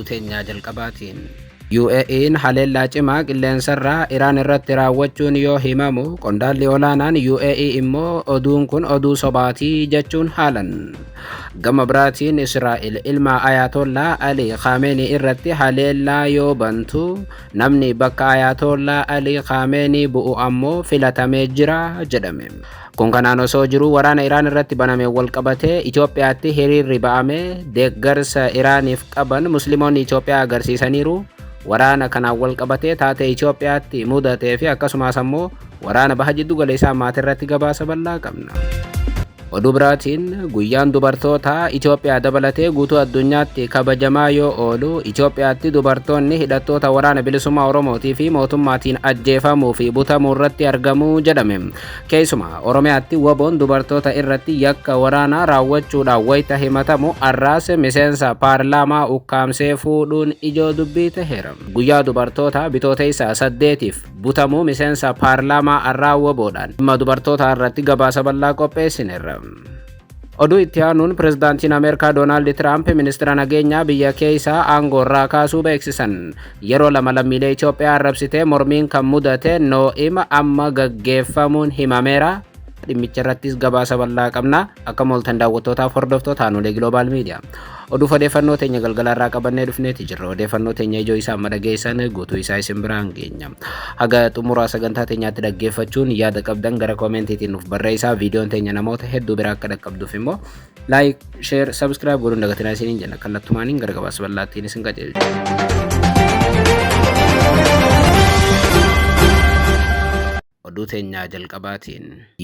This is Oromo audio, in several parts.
Oduu teenyaa jalqabaatiin. UAE'n haleellaa cimaa qilleensarraa Iraan irratti raawwachuun yoo himamu, qondaalli olaanaan UAE immoo oduun kun oduu sobaatii jechuun haalan. Gama biraatiin Israa'el ilma Ayaatollaa Ali Khamenei irratti haleellaa yoo bantu, namni bakka Ayaatollaa Ali Khamenei bu'u ammoo filatamee jira jedhame. Kun kanaan osoo jiruu waraana Iraan irratti banameen walqabatee Itoophiyaatti hiriirri ba'ame deeggarsa Iraaniif qaban Musliimoonni Itoophiyaa agarsiisaniiru. Waraana kanaan walqabatee taatee Itoophiyaatti mudatee fi akkasumas ammoo waraana baha jiddu galeessaa maatirratti gabaasa bal'aa qabna. Oduu biraatiin guyyaan dubartootaa Itoophiyaa dabalatee guutuu addunyaatti kabajamaa yoo oolu Itoophiyaatti dubartoonni hidhattoota waraana bilisummaa Oromootii fi mootummaatiin ajjeefamuu fi butamuu irratti argamu jedhame. Keessumaa Oromiyaatti WBOn dubartoota irratti yakka waraanaa raawwachuudhaan wayita himatamu arraas miseensa paarlaamaa ukkaamsee fuudhuun ijoo dubbii taheera. Guyyaa dubartootaa Bitooteessa 8f butamuu miseensa paarlaamaa arraa WBOdhaan dhimma dubartootaa irratti gabaasa bal'aa qopheessineerra. Oduu itti aanuun pirezidaantiin Ameerikaa Doonaald Tiraamp ministira nageenyaa biyya keessaa aangoo irraa kaasuu beeksisan. Yeroo lama lammiilee Itoophiyaa arrabsitee mormiin kan mudate Noo'im amma gaggeeffamuun himameera. Dhimmicha irrattis gabaasa bal'aa qabna. Akka mooltan daawwattootaaf hordoftoota Aanolee Global Media. Oduuf odeeffannoo teenya galgala irraa qabannee dhufneeti jirra. Odeeffannoo teenya ijoo isaa amma dhageessan guutuu isaa isin biraan geenya. Haga xumuraa sagantaa teenyaatti dhaggeeffachuun yaada qabdan gara koomentiitiin nuuf barreessaa. Viidiyoon teenya namoota hedduu bira akka dhaqqabduuf immoo like, share, subscribe godhuun dagatinaa isiniin jenna. Kallattumaaniin gara gabaasa bal'aattiin isin qajeelcha. Oduu teenyaa jalqabaatiin.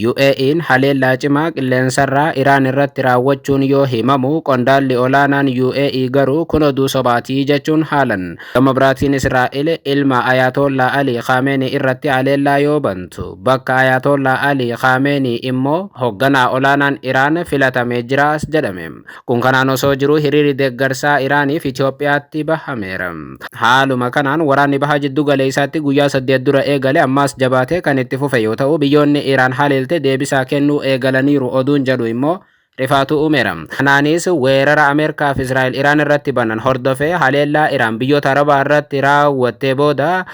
UAE'n haleellaa cimaa qilleensarraa Iraan irratti raawwachuun yoo himamu, qondaalli olaanaan UAE garuu kun oduu sobaatii jechuun haalan. Gama biraatiin Israa'el ilma Ayaatoollaa Ali Khaameenii irratti haleellaa yoo bantu, bakka Ayaatoollaa Ali Khaameenii immoo hogganaa olaanaan Iraan filatamee jiraas jedhame. Kun kanaan osoo jiruu hiriirri deeggarsaa Iraaniif Itoophiyaatti bahameera. Haaluma kanaan waraanni Baha Jiddu Galeessaatti guyyaa 8 dura eegale ammaas jabaatee kan itti fufe yoo ta'u biyyoonni Iraan haleelte deebisaa kennuu eegalaniiru oduun jedhu immoo rifaatuu uumeera. Kanaanis weerara Ameerikaa fi Israa'el Iraan irratti banan hordofee haleellaa Iraan biyyoota Arabaa irratti raawwattee booda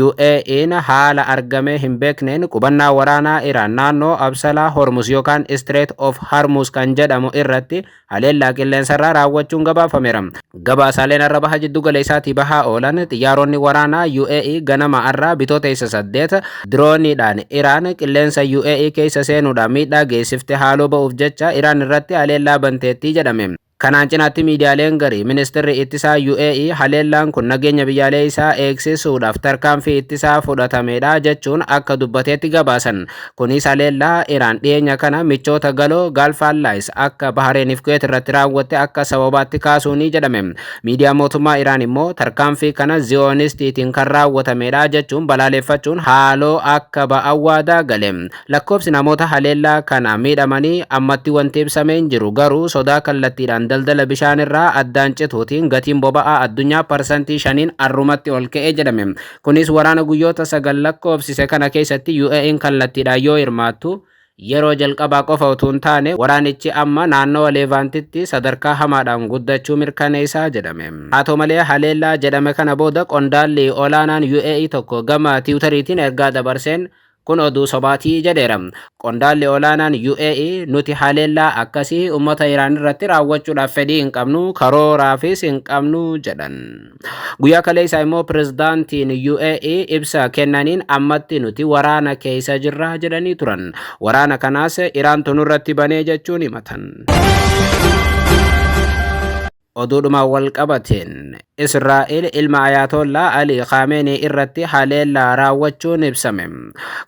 UAE'n haala argamee hin beekneen qubannaa waraanaa Iraan naannoo Absalaa Hormuz yookaan Strait of Harmuz kan jedhamu irratti haleellaa qilleensarraa raawwachuun gabaafameera. Gabaasaaleen har'a baha jiddu galeessaatii bahaa oolan xiyyaaronni waraanaa UAE ganama har'aa Bitootessa 8 dirooniidhaan Iraan qilleensa UAE keessa seenuudhaan miidhaa geessifte haaloo ba'uuf jecha Iraan irratti haleellaa banteetti jedhame. Kanaan cinaatti miidiyaaleen garii ministirri ittisaa UAE haleellaan kun nageenya biyyaaleessaa eegsisuudhaaf tarkaanfii ittisaa fudhatameedha jechuun akka dubbateetti gabaasan. Kunis haleellaa Iraan dhiyeenya kana michoota galoo Gulf Allies akka Bahareeniif Kuweet irratti raawwatte akka sababaatti kaasuuni jedhame. Miidiyaan mootummaa Iraan immoo tarkaanfii kana Ziyoonistiitiin kan raawwatameedha jechuun balaaleeffachuun haaloo akka ba'an waadaa gale. Lakkoofsi namoota haleellaa kanaan miidhamanii ammatti wanti ibsame hin jiru. Garuu sodaa kallattiidhaan daldala bishaanirraa addaan cituutiin gatiin boba'aa addunyaa parsantii shaniin arrumatti ol ka'e jedhame. Kunis waraana guyyoota 9 lakkoofsise kana keessatti UAE'n kallattiidhaan yoo hirmaattu yeroo jalqabaa qofa utuu hin taane waraanichi amma naannawa Leevaantitti sadarkaa hamaadhaan guddachuu mirkaneessa jedhame. Haa ta'u malee haleellaa jedhame kana booda qondaalli olaanaan UAE tokko gama Tiwutariitiin ergaa dabarseen Kun oduu sobaati jedheera. Qondaalli olaanaan UAE nuti haleellaa akkasii ummata Iraan irratti raawwachuudhaaf fedhii hin qabnu, karooraafis hin qabnu jedhan. Guyyaa kaleessaa immoo pirezidaantiin UAE ibsa kennaniin ammatti nuti waraana keessa jirra jedhanii turan. Waraana kanaas Iraantu nurratti banee jechuun himatan. Oduudhuma walqabateen, Israa'el ilma Ayaatoollaa Alii Kaameenii irratti haleellaa raawwachuun ibsame.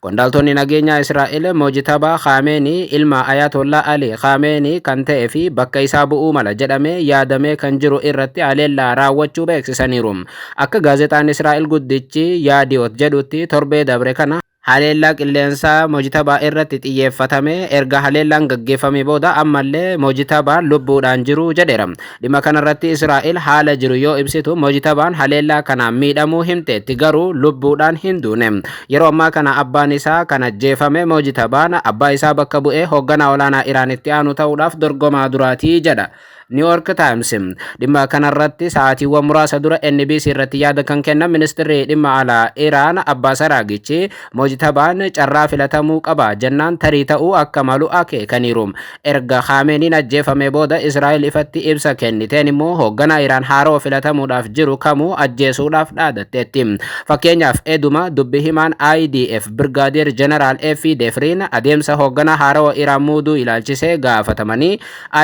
Qondaaltonni nageenyaa Israa'el Mojitabaa Kaameenii ilma Ayaatoollaa Alii Kaameenii kan ta'e fi bakka isaa bu'uu mala jedhamee yaadamee kan jiru irratti haleellaa raawwachuu beeksisaniiru. Akka gaazexaan Israa'el guddichi Yaadiyoot jedhutti torbee dabre kana Haleellaa qilleensaa Mojtabaa irratti xiyyeeffatame erga haleellaan gaggeeffamee booda ammallee Mojtabaan lubbuudhaan jiru jedheera. Dhimma kanarratti Israa'el haala jiru yoo ibsitu Mojtabaan haleellaa kanaan miidhamuu himteetti garuu lubbuudhaan hin duune. Yeroo ammaa kana abbaan isaa kan ajjeefame Mojtabaan abbaa isaa bakka bu'ee hoogganaa olaanaa Iraan itti aanu ta'uudhaaf dorgomaa duraati jedha. New York Times. Dhimma kanarratti sa'aatiiwwan muraasa dura NBC irratti yaada kan kennan ministirri dhimma alaa Iraan Abbaas Araagichi, Mojtabaan carraa filatamuu qaba jennaan tarii ta'uu akka malu akeekaniiru. Erga Khaameniin ajjeefamee booda Israa'el ifatti ibsa kenniteen immoo hoogganaa Iraan haaroo filatamuudhaaf jiru kamuu ajjeesuudhaaf dhaadatteetti. Fakkeenyaaf, eduma dubbi himaan IDF Birgaadeer Jeneraal Effii Defriin adeemsa hoogganaa haaroo Iraan muuduu ilaalchisee gaafatamanii,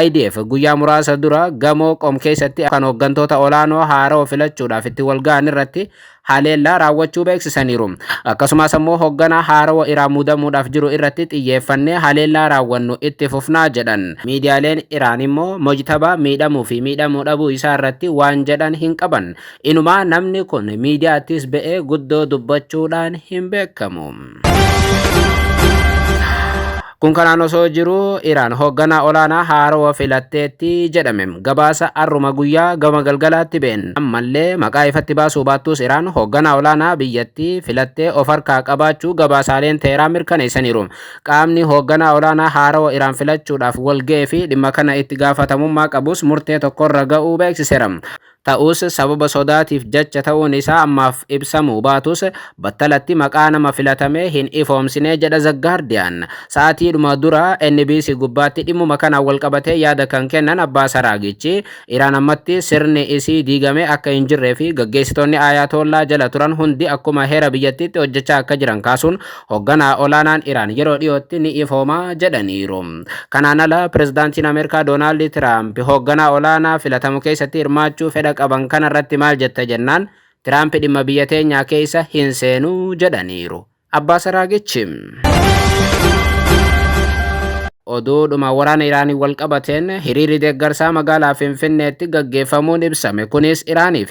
IDF guyyaa muraasa dura gamoo Qom keessatti kan hooggantoota olaanoo haaroo filachuudhaaf itti walga'an irratti haleellaa raawwachuu beeksisaniiru. Akkasumas immoo hoogganaa haaroo Iraan muudamuudhaaf jiru irratti xiyyeeffannee haleellaa raawwannu itti fufnaa jedhan. Miidiyaaleen Iraan immoo Mojtabaa miidhamuu fi miidhamuu dhabuu isaa irratti waan jedhan hin qaban. Inumaa namni kun miidiyaattis ba'ee guddoo dubbachuudhaan hin beekamu. Kun kanaan osoo jiru Iraan hoogganaa olaanaa haaroo filatteetti jedhame. Gabaasa arruma guyyaa gama galgalaatti ba'een ammallee maqaa ifatti baasuu baattus Iraan hoogganaa olaanaa biyyattii filattee of harkaa qabaachuu gabaasaaleen Teheraan mirkaneessaniiru. Qaamni hoogganaa olaanaa haaroo Iraan filachuudhaaf wal ga'ee fi dhimma kana itti gaafatamummaa qabus murtee tokkorra ga'uu beeksiseera. Ta'us sababa sodaatiif jecha ta'uun isaa ammaaf ibsamuu baatus battalatti maqaa nama filatamee hin ifoomsine jedha The Guardian. Sa'aatiidhuma dura NBC gubbaatti dhimmuma kanaan walqabatee yaada kan kennan Abbaas Araagichi, Iraan ammatti sirni isii diigamee akka hin jirree fi gaggeessitoonni Ayatollah jala turan hundi akkuma heera biyyattiitti hojjechaa akka jiran kaasuun, hoogganaa olaanaan Iraan yeroo dhiyootti ni ifooma jedhaniiru. Kanaan ala pirezidaantiin Ameerikaa Doonaald Tiraamp hoogganaa olaanaa filatamu keessatti hirmaachuu fedha qaban kanarratti maal jetta jennaan, Tiraamp dhimma biyya teenyaa keessa hin seenuu jedhaniiru. Abbaas Araagichi. Oduudhuma waraana Iraanii wal qabateen hiriirri deeggarsaa magaalaa Finfinneetti gaggeeffamuun ibsame. Kunis Iraaniif.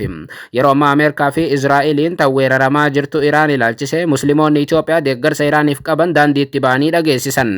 Yeroo ammaa Ameerikaa fi Israa'eliin tan weeraramaa jirtu Iraan ilaalchisee Musliimoonni Itoophiyaa deeggarsa Iraaniif qaban daandiitti ba'anii dhageessisan.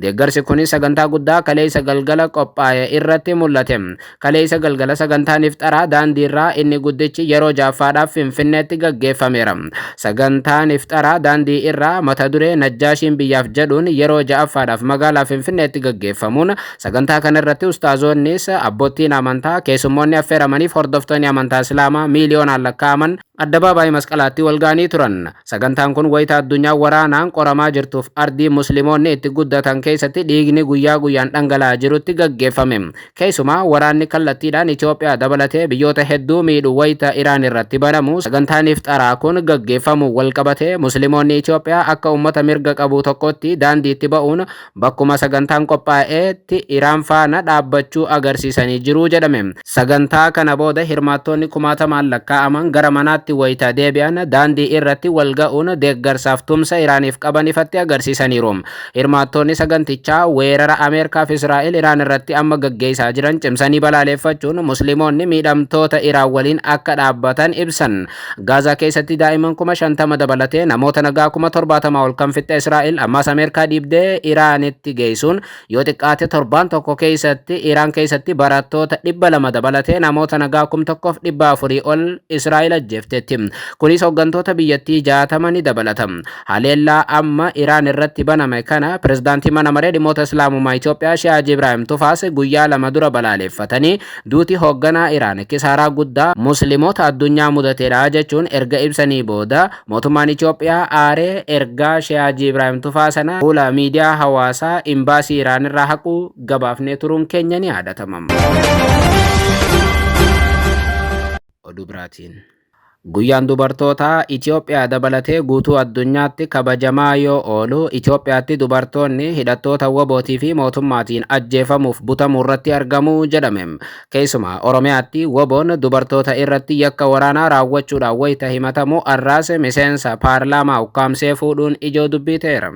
Deeggarsi kunis sagantaa guddaa kaleessa galgala qophaa'e irratti mul'ate. Kaleessa galgala sagantaan ifxaraa daandiirraa inni guddichi yeroo ja'affaadhaaf Finfinneetti gaggeeffameera. Sagantaan ifxaraa daandii irraa mata duree Najjaashiin biyyaaf jedhuun yeroo ja'affaadhaaf magaalaa Finfinneetti gaggeeffamuun, sagantaa kana irratti ustaazoonnis, abboottiin amantaa, keessummoonni affeeramaniif hordoftoonni amantaa Islaamaa miiliyoonaan lakkaa'aman addabaabaayii Masqalaatti wal ga'anii turan. Sagantaan kun wayita addunyaa waraanaan qoramaa jirtuuf ardii Musliimoonni itti guddatan keessatti dhiigni guyyaa guyyaan dhangala'aa jirutti gaggeeffame. Keessumaa waraanni kallattiidhaan Itoophiyaa dabalatee biyyoota hedduu miidhu wayita Iraan irratti banamu sagantaan ifxaraa kun gaggeeffamu walqabatee Musliimoonni Itoophiyaa akka uummata mirga qabu tokkotti daandiitti ba'uun bakkuma sagantaan qophaa'etti Iraan faana dhaabbachuu agarsiisanii jiru jedhame. Sagantaa kana booda hirmaattoonni kumaatamaan lakkaa'aman gara manaatti wayita deebi'an daandii irratti wal ga'uun deeggarsaaf tumsa Iraaniif qaban ifatti agarsiisaniiru. Hirmaattoonni sagantichaa weerara Ameerikaa fi Israa'el Iraan irratti amma gaggeessaa jiran cimsanii balaaleffachuun Musliimoonni miidhamtoota Iraan waliin akka dhaabbatan ibsan. Gaazaa keessatti daa'imman 50,000 dabalatee namoota nagaa 70,000 ol kan fixxe Israa'el ammas Ameerikaa dhiibdee Iraanitti geessuun yoo xiqqaate torbaan tokko keessatti Iraan keessatti barattoota 200 dabalatee namoota nagaa 1,400 ol Israa'el ajjeefteetti. Kunis hooggantoota biyyattii 60 ni dabalata. Haleellaa amma Iraan irratti baname kana pirezidaantii mana maree dhimmoota Islaamummaa Itoophiyaa Shee Haji Ibraahim Tufaas guyyaa 2 dura balaaleffatanii, duuti hoogganaa Iraan kisaaraa guddaa Musliimoota addunyaa mudateedha jechuun erga ibsanii booda, mootummaan Itoophiyaa aaree ergaa Shee Haji Ibraahim Tufaa sana fuula miidiyaa hawaasaa imbaasii Iraan irraa haquu gabaafnee turuun keenya ni yaadatama. Oduu biraatiin. Guyyaan dubartootaa Itoophiyaa dabalatee guutuu addunyaatti kabajamaa yoo oolu, Itoophiyaatti dubartoonni hidhattoota WBOtii fi mootummaatiin ajjeefamuuf butamuu irratti argamu jedhame. Keessumaa Oromiyaatti WBOn dubartoota irratti yakka waraanaa raawwachuudhaan wayita himatamu, arraas miseensa paarlaamaa ukkaamsee fuudhuun ijoo dubbii ta'eera.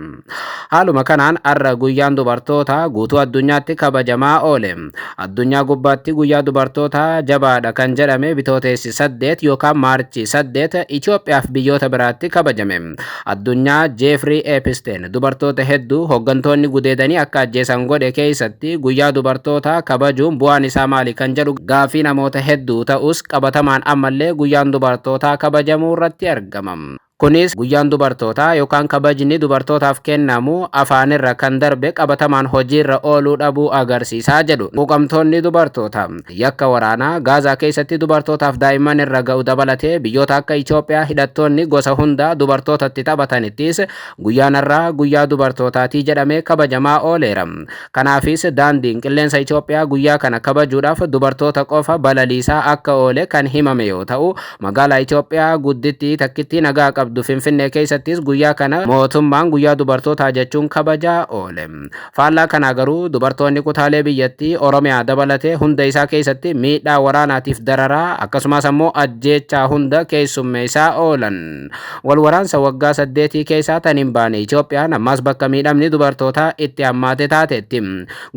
Haaluma kanaan arra guyyaan dubartootaa guutuu addunyaatti kabajamaa oole. Addunyaa gubbaatti guyyaa dubartootaa jabaadha kan jedhame Bitooteessi 8 yookaan Maarchi 8 Itoophiyaaf biyyoota biraatti kabajame. Addunyaa Jeefrii Eepisteen dubartoota hedduu hooggantoonni gudeedanii akka ajjeesan godhe keessatti guyyaa dubartootaa kabajuun bu'aan isaa maali kan jedhu gaaffii namoota hedduu ta'us, qabatamaan ammallee guyyaan dubartootaa kabajamuu irratti argama. Kunis guyyaan dubartootaa yookaan kabajni dubartootaaf kennamu afaanirra kan darbe qabatamaan hojiirra ooluu dhabuu agarsiisaa jedhu quuqamtoonni dubartoota. Yakka waraanaa Gaazaa keessatti dubartootaaf daa'imman irra ga'u dabalatee biyyoota akka Itoophiyaa hidhattoonni gosa hundaa dubartootatti taphatanittis guyyaan har'aa guyyaa dubartootaatii jedhamee kabajamaa ooleera. Kanaafis daandiin qilleensa Itoophiyaa guyyaa kana kabajuudhaaf dubartoota qofa balaliisaa akka oole kan himame yoo ta'u, magaalaa Itoophiyaa guddittii takkittii nagaa qabdu Finfinnee keessattis guyyaa kana mootummaan guyyaa dubartootaa jechuun kabajaa oole. Faallaa kanaa garuu dubartoonni kutaalee biyyattii Oromiyaa dabalatee hunda isaa keessatti miidhaa waraanaatiif dararaa akkasumas ammoo ajjeechaa hunda keessummeessaa oolan. Wal waraansa waggaa 8 keessaa tan hin baane Itoophiyaan ammas bakka miidhamni dubartootaa itti hammaate taateetti.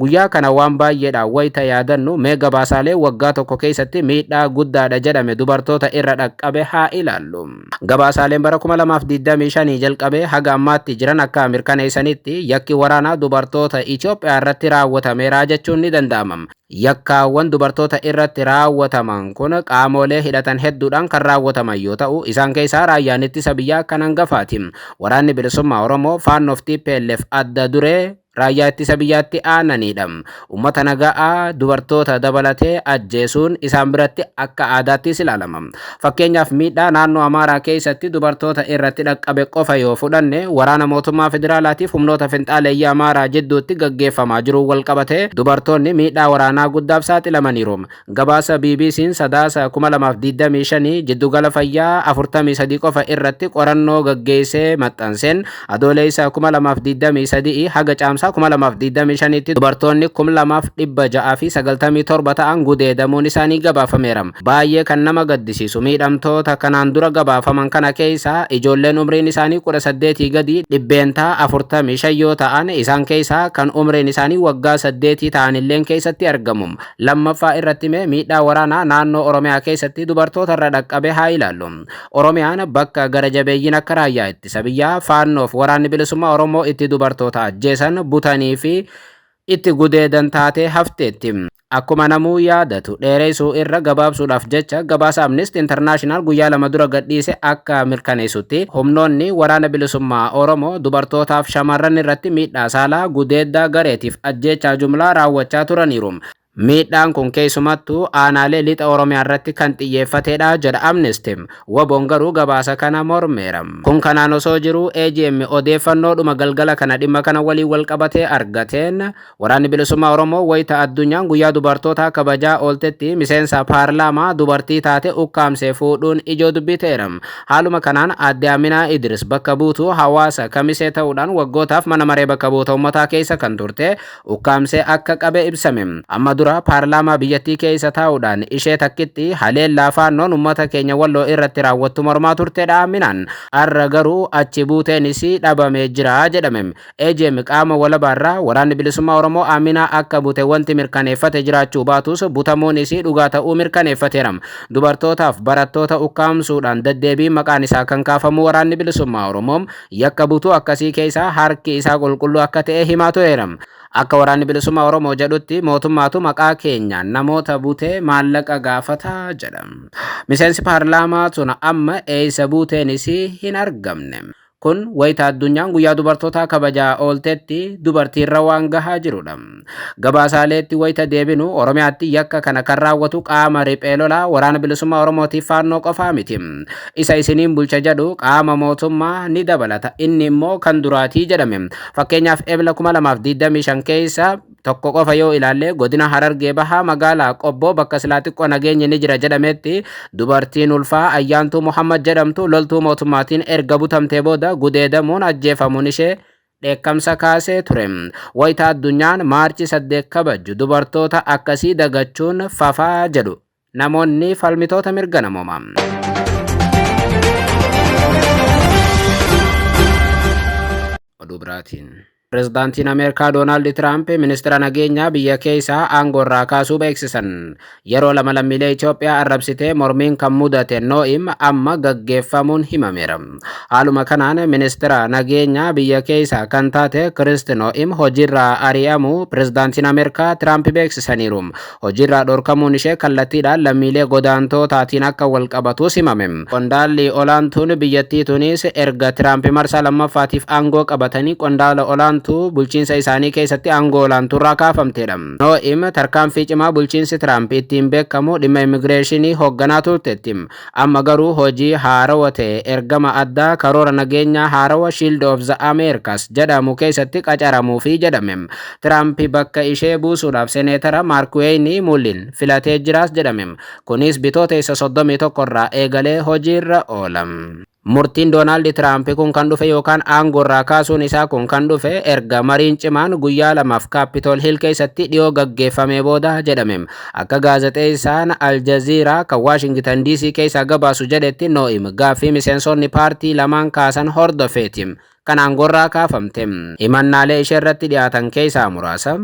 Guyyaa kana waan baay'eedhaan wayita yaadannu mee gabaasaalee waggaa tokko keessatti miidhaa guddaadha jedhame dubartoota irra dhaqqabe haa ilaallu. Gabaasaaleen bara 2025 jalqabee haga ammaatti jiran akka mirkaneessanitti yakki waraanaa dubartoota Itoophiyaa irratti raawwatameera jechuun ni danda'ama. Yakkaawwan dubartoota irratti raawwataman kun qaamolee hidhatan hedduudhaan kan raawwataman yoo ta'u, isaan keessaa raayyaan ittisa biyyaa kan hangafaati. Waraanni Bilisummaa Oromoo Faannoof TPLF adda duree raayyaa ittisa biyyaatti aananiidha. Uummata naga'aa dubartoota dabalatee ajjeesuun isaan biratti akka aadaattis ilaalama. Fakkeenyaaf miidhaa naannoo Amaaraa keessatti dubartoota irratti dhaqqabe qofa yoo fudhanne, waraana mootummaa federaalaatiif humnoota finxaaleeyyii Amaaraa jidduutti gaggeeffamaa jiruun walqabatee dubartoonni miidhaa waraanaa guddaaf saaxilamaniiru. Gabaasa BBC'n Sadaasa 2025 jiddugala fayyaa 43 qofa irratti qorannoo gaggeessee maxxanseen, Adooleessa 2023 haga Caamsaa 2025tti dubartoonni 2,697 ta'an gudeedamuun isaanii gabaafameera. Baay'ee kan nama gaddisiisu miidhamtoota kanaan dura gabaafaman kana keessaa ijoolleen umriin isaanii 18 gadii 45% yoo ta'an, isaan keessaa kan umriin isaanii waggaa 8 ta'anilleen keessatti argamu. Lammaffaa irratti mee miidhaa waraanaa naannoo Oromiyaa keessatti dubartoota irra dhaqqabe haa ilaallu. Oromiyaan bakka gara jabeeyyiin akka raayyaa ittisa biyyaa, Faannoof waraanni bilisummaa Oromoo itti dubartoota ajjeesan, butanii fi itti gudeedan taatee hafteetti. Akkuma namuu yaadatu dheereessuu irra gabaabsuudhaaf jecha, gabaasa Amnesty International guyyaa 2 dura gadhiise akka mirkaneessutti, humnoonni waraana bilisummaa Oromoo dubartootaaf shamarran irratti miidhaa saalaa, gudeeddaa gareetiif ajjeechaa jumlaa raawwachaa turaniiru. Miidhaan kun keessumattuu aanaalee lixa Oromiyaa irratti kan xiyyeeffateedha jedha Amnesty. WBOn garuu gabaasa kana mormeera. Kun kanaan osoo jiruu AGM odeeffannoodhuma galgala kana dhimma kana waliin walqabatee argateen, Waraanni Bilisummaa Oromoo wayita addunyaan guyyaa dubartootaa kabajaa ooltetti miseensa paarlaamaa dubartii taate ukkaamsee fuudhuun ijoo dubbii ta'eera. Haaluma kanaan Aadde Aminaa Idris bakka buutuu hawaasa Kamisee ta'uudhaan waggootaaf mana maree bakka bu'oota ummataa keessa kan turte ukkaamsee akka qabe ibsame. Amma dura paarlaamaa biyyattii keessa taa'uudhaan ishee takkitti haleellaa Faannoon ummata keenya Walloo irratti raawwattu mormaa turtedha Aminaan. Har'a garuu achi buuteen isii dhabamee jira jedhame. AGM qaama walabaarraa Waraanni Bilisummaa Oromoo Aaminaa akka bute wanti mirkaneeffate jiraachuu baatus, butamuun isii dhugaa ta'uu mirkaneeffateera. Dubartootaaf barattoota ukkaamsuudhaan deddeebiin maqaan isaa kan kaafamu Waraanni Bilisummaa Oromoo, yakka butuu akkasii keessaa harki isaa qulqulluu akka ta'e himaa tureera. Akka Waraanni Bilisummaa Oromoo jedhutti mootummaatu maqaa keenyaan namoota butee maallaqa gaafata jedha. Miseensi paarlaamaa tun amma eessa buuteen isii hin argamne. Kun wayita addunyaan guyyaa dubartootaa kabajaa ooltetti dubartiirra waan gahaa jirudha. Gabaasaaleetti wayita deebinu, Oromiyaatti yakka kana kan raawwatu qaama riphee lolaa Waraana Bilisummaa Oromootiif Faannoo qofaa miti. Isa isiniin bulcha jedhu qaama mootummaa ni dabalata. Inni immoo kan duraatii jedhame. Fakkeenyaaf Ebla 2025 keessa tokko qofa yoo ilaalle, godina Harargee Bahaa magaalaa Qobboo bakka silaa xiqqoo nageenyi ni jira jedhametti dubartiin ulfaa Ayyaantuu Muhammad jedhamtu loltuu mootummaatiin erga butamtee booda gudeedamuun ajjeefamuun ishee dheekkamsa kaasee ture. Wayita addunyaan Maarchi 8 kabajju dubartoota akkasii dagachuun fafaa jedhu namoonni falmitoota mirga namoomaa. Oduu biraatiin. Pireezidaantiin Ameerikaa Doonaald Tiraamp ministeera nageenyaa biyya keessaa aangoo irraa kaasuu beeksisan. Yeroo lama lammiilee Itoophiyaa arrabsitee mormiin kan mudate Noo'im amma gaggeeffamuun himameera. Haaluma kanaan ministeera nageenyaa biyya keessaa kan taate Kirist Noo'im hojiirraa ari'amuu pireezidaantiin Ameerikaa Tiraamp beeksisaniiru. Hojiirraa dhorkamuun ishee kallattiidhaan lammiilee godaantootaatiin akka wal qabatus himame. Qondaalli olaantuun biyyattii tunis erga Tiraamp marsaa lammaffaatiif aangoo qabatanii qondaala olaantuu bulchiinsa isaanii keessatti aangoo olaantuurraa kaafamtedha. Noo'im tarkaanfii cimaa bulchiinsi Tiraamp ittiin beekamu dhimma immigireeshinii hoogganaa turteetti. Amma garuu hojii haarawa ta'e ergama addaa karoora nageenyaa haarawa Shield of the Americas jedhamu keessatti qacaramuufi jedhame. Tiraamp bakka ishee buusuudhaaf seneetara Maark Weyni Mullin filatee jiraas jedhame. Kunis Bitootessa 31 irraa eegalee hojiirra oola. Murtiin Doonaald Tiraamp kun kan dhufe yookaan aangoo irraa kaasuun isaa kun kan dhufe erga mariin cimaan guyyaa 2f Kaapitool Hiil keessatti dhiyoo gaggeeffamee booda jedhame. Akka gaazexeessaan Aljaziiraa kan Waashingitan DC keessaa gabaasu jedhetti, Noo'im gaaffii miseensonni paartii lamaan kaasan hordofeeti kan aangoo irraa kaafamte. Himannaalee ishee irratti dhiyaatan keessaa muraasa.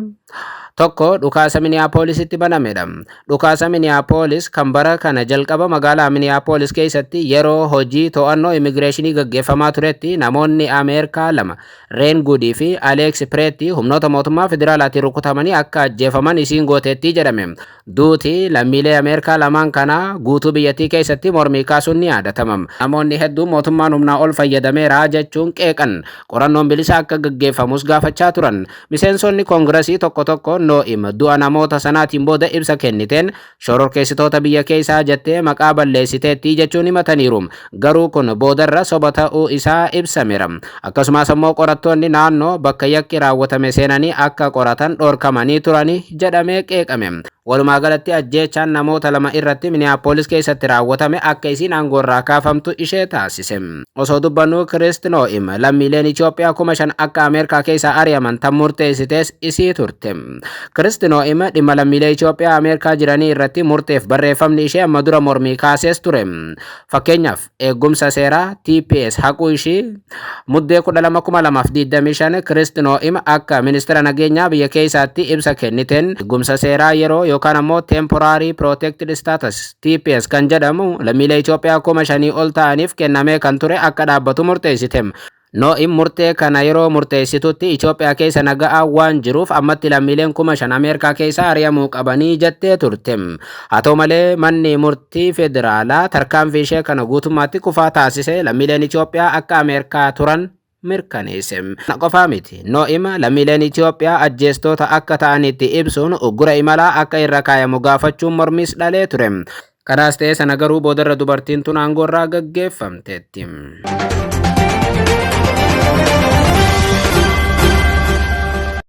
Tokko, dhukaasa Miniyaapoolisitti banamedha. Dhukaasa Miniyaapoolis kan bara kana jalqaba magaalaa Miniyaapoolis keessatti yeroo hojii to'annoo immigireeshinii gaggeeffamaa turetti namoonni Ameerikaa lama, Reen Gudii fi Aleeks Pireetti, humnoota mootummaa federaalaatiin rukutamanii akka ajjeefaman isiin gooteetti jedhame. Duuti lammiilee Ameerikaa lamaan kanaa guutuu biyyattii keessatti mormii kaasuun ni yaadatama. Namoonni hedduun mootummaan humnaa ol fayyadameera jechuun qeeqan. Qorannoon bilisa akka gaggeeffamus gaafachaa turan. Miseensonni koongiresii tokko tokko Noo'im du'a namoota sanaatiin booda ibsa kenniteen shororkeessitoota biyya keessaa jettee maqaa balleessiteetti jechuun himataniiru. Garuu kun boodarra soba ta'uu isaa ibsameera. Akkasumas immoo qorattoonni naannoo bakka yakki raawwatame seenanii akka qoratan dhorkamanii turanii jedhamee qeeqame. Walumaa galatti ajjeechaan namoota lama irratti Miniyaapolis keessatti raawwatame akka isiin aangoo irraa kaafamtu ishee taasise. Osoo dubbannu, Kirist Noo'im lammiileen Itoophiyaa 5,000 akka Ameerikaa keessaa ari'aman tan murteessitees isii turte. Kirist Noo'im dhimma lammiilee Itoophiyaa Ameerikaa jiranii irratti murteef barreeffamni ishee amma dura mormii kaasees ture. Fakkeenyaaf, eegumsa seeraa TPS haquu ishii. Muddee 12,2025 Kirist Noo'im akka ministeera nageenyaa biyya keessaatti ibsa kenniteen eegumsa seeraa yeroo yookaan ammoo Temporary Protected Status, TPS kan jedhamu, lammiilee Itoophiyaa 5,000 ol ta'aniif kennamee kan ture akka dhaabbatu murteessite. Noo'im murtee kana yeroo murteessitutti Itoophiyaa keessa naga'aa waan jiruuf ammatti lammiileen 5,000 Ameerikaa keessa ari'amuu qabanii jettee turte. Haa ta'u malee, manni murtii federaalaa tarkaanfii ishee kana guutummaatti kufaa taasise, lammiileen Itoophiyaa akka Ameerikaa turan mirkaneesse. Qofaa miti. Noo'im lammiileen Itoophiyaa ajjeestoota akka ta'anitti ibsuun uggura imalaa akka irra kaayamu gaafachuun mormis dhalee ture. Kanaas ta'e sana garuu boodarra dubartiin tun aangoo irraa gaggeeffamteetti.